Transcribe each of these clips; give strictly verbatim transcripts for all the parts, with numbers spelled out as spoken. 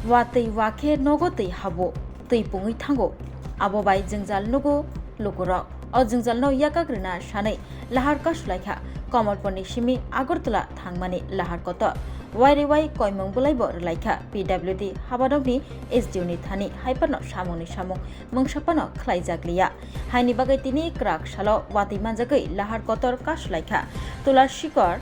Watwi wakhe nogo twi habo, twi pungwi thango. Abo bai jwngjal nugo lukurok. O jwngjalno yakak rwna sanwi lahar kasulaikha Kamalpurni simi Agartala thangmani lahar kotor. Wairewai koimung bwlaibo rwlaikha P W D habanokni S D O ni thani, haiphano samungni samung mungsa phano khlaijak liya. Haini bagwi tini kwrak salo watwi manjagwi lahar kotor kasulaikha Tulasikor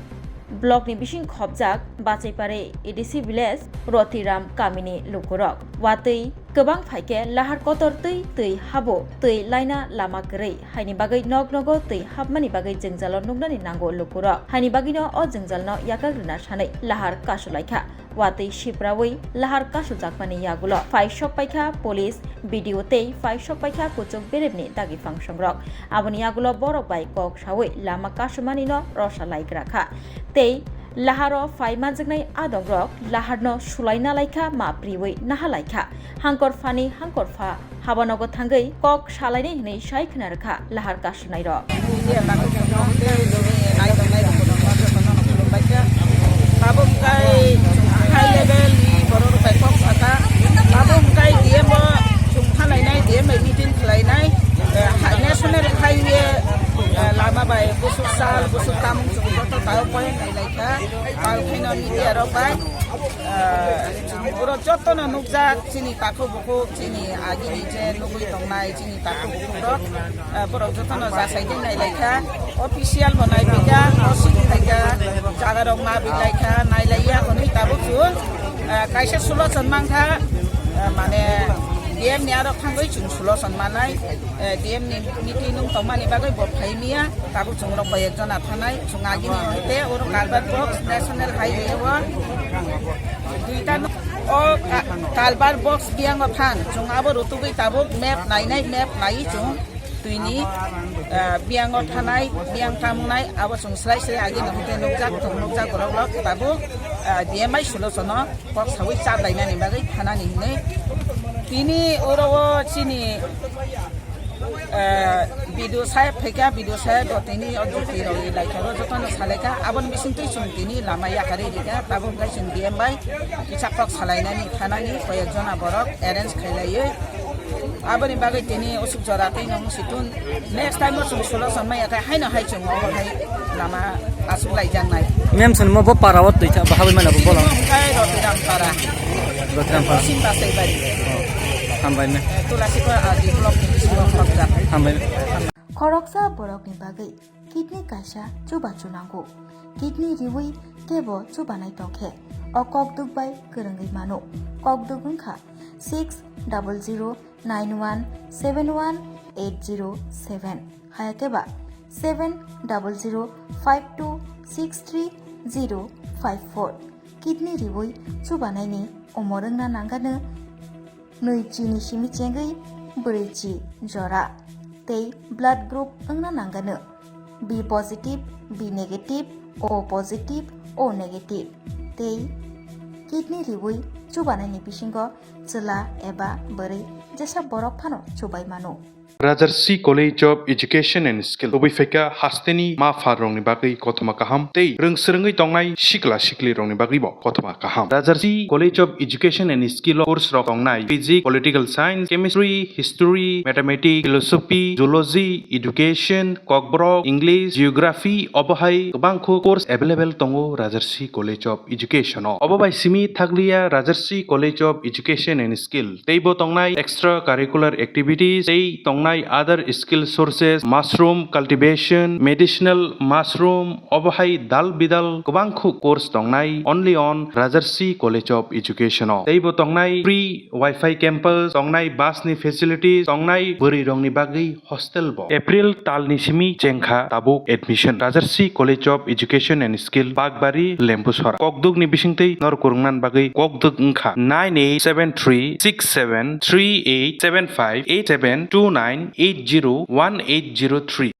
block ni bising khopjak Bachaipare A D C village Rotiram kamini lukurok. Watwi kwbang phaikhe lahar kotor twi twi habo twi laina lama kwrwi, haini bagwi nok nogo twi hapmani bagwi jwngjalo nuknani nango lukurok. Haini bagwino o jwngjalno yakak rwna sanwi lahar kasulaikha. Watwi siprawi lahar kasujakmani yagulo phai sok paikha police, B D O tei phai sok paikha kuchuk berepni dagi phangsongrok. Aboni yagulo borok bai kok sawi lama kasumanino rosa laikra kha. Tei laharo phai manjaknai adongrok laharno sulaina laikha, ma priwi naha laikha. Hangkor phani hangkor pha habanogo thangwi kok salainai hwnwi sai khna rwkha lahar kasunairok. Media bagwi chwng tei nini nai tongnai rok no jotono no khulumbaikha. Tabuk kai chwng high level ni borok rok bai kok saka. Tabuk kai D M o chwng phalainai, D M bai meeting khlainai. Eh, ha-, national highway, eh, lama bai busuk sal, busuk tamung chwng joto tao point nailaikha. Pal khaino media rok bai, eh, oro jotono nukjak chini takhuk bukhuk, chini agini je nugwi tongnai chini takhuk bukhuk rok, eh, borok jotono jasai de nailaikha, official bo naipaikha, O C bo phaikha, jaga rok ma bilaikha, nailaiya hwnwi tabuk chwng, eh, kaisa solution mankha, eh, mane D M ni aro thangwi chwng solution manai, eh, D M ni meeting nung tongmani bagwi bo phaimiya. Tabuk chwng rok bai ekjona thanai, chwng agini hwnkhe oro culvert box national highway o duita no, o ka-, culvert box biyango than, chwng abo rutugwi tabuk map nainai, map nai chwng twini, ah, biyango thanai, biyang tamungnai, abo chwng slai slai agini hwnkhe nukjak, chwng nukjak borok rok tabuk, ah, D M bai solution o kok sawi chat lainani bagwi thanani hinwi. Tini oro o chini eh, B D O saheb phaikha, B D O saheb bo tini o jukti rok ni laitharo jotono salaikha, aboni bisingtwi chwng tini lama yakarwi rikha, tabuk hwnkhe chwng D M bai kisa kok salainani thanani koyek jona borok arrange khailaiwi, aboni bagwi tini usuk jora twi nung situn next time o chwng solution maya khe haino hai chwng omo hai lama aswk laijaknai. Mem swnwi mo bo para o twi tha, bo habwi mano bo bolong. Tini hwnkhe Rotiram para. Rotiram para. Sim Basaibari. Hambai me. Tulasi ko adi block ni bisingo khorokjak. Hambai me. Khoroksa borokni bagwi kidney kaisa chubachu nango. Kidney riwi kebo chubanai tongkhe o kokduk bai kwrwngwi mano. Kokduk wngkha six double zero nine one seven one eight zero seven, hayakhe ba seven double zero five two six three zero five four. Kidney riwi chubanaini umor wngna nangano nwi chini simi chengwi brwi chi jora tei blood group wngna nangano B positive, B negative, O positive, O negative tei kidney riwi chubanaini bisingo chwla eba bwrwi jesa borok phano chubai mano. Rajarsi College of Education and Skill tubui phaikha hasteni ma pha rokni bagwi kothoma kaham tei rwng swrwngwi tongnai sikla sikli rokni bagwi bo kothoma kaham. Rajarsi College of Education and Skill o course rok tongnai physics, political science, chemistry, history, mathematics, philosophy, zoology, education, kokborok, English, geography, obo hai kwbangkho course available tongo Rajarsi College of Education o. Obo bai simi thakliya Rajarsi College of Education and Skill teibo tongnai extra curricular activities tei tongnai other skill sources, mushroom cultivation, medicinal mushroom, obo hai dal bidal kwbangkho course tongnai only on Rajarsi College of Education o. Teibo tongnai free Wi-Fi campus, tongnai bus ni facilities, tongnai bwrwi rokni bagwi hostel bo. April talni simi chengkha tabuk admission. Rajarsi College of Education and Skill, Bakbari, Lembusora. Kokduk ni bisingtwi nor kwrwngna bagwi kokduk wngkha nine eight seven three six seven three eight seven five eight seven two nine eight zero one eight zero three.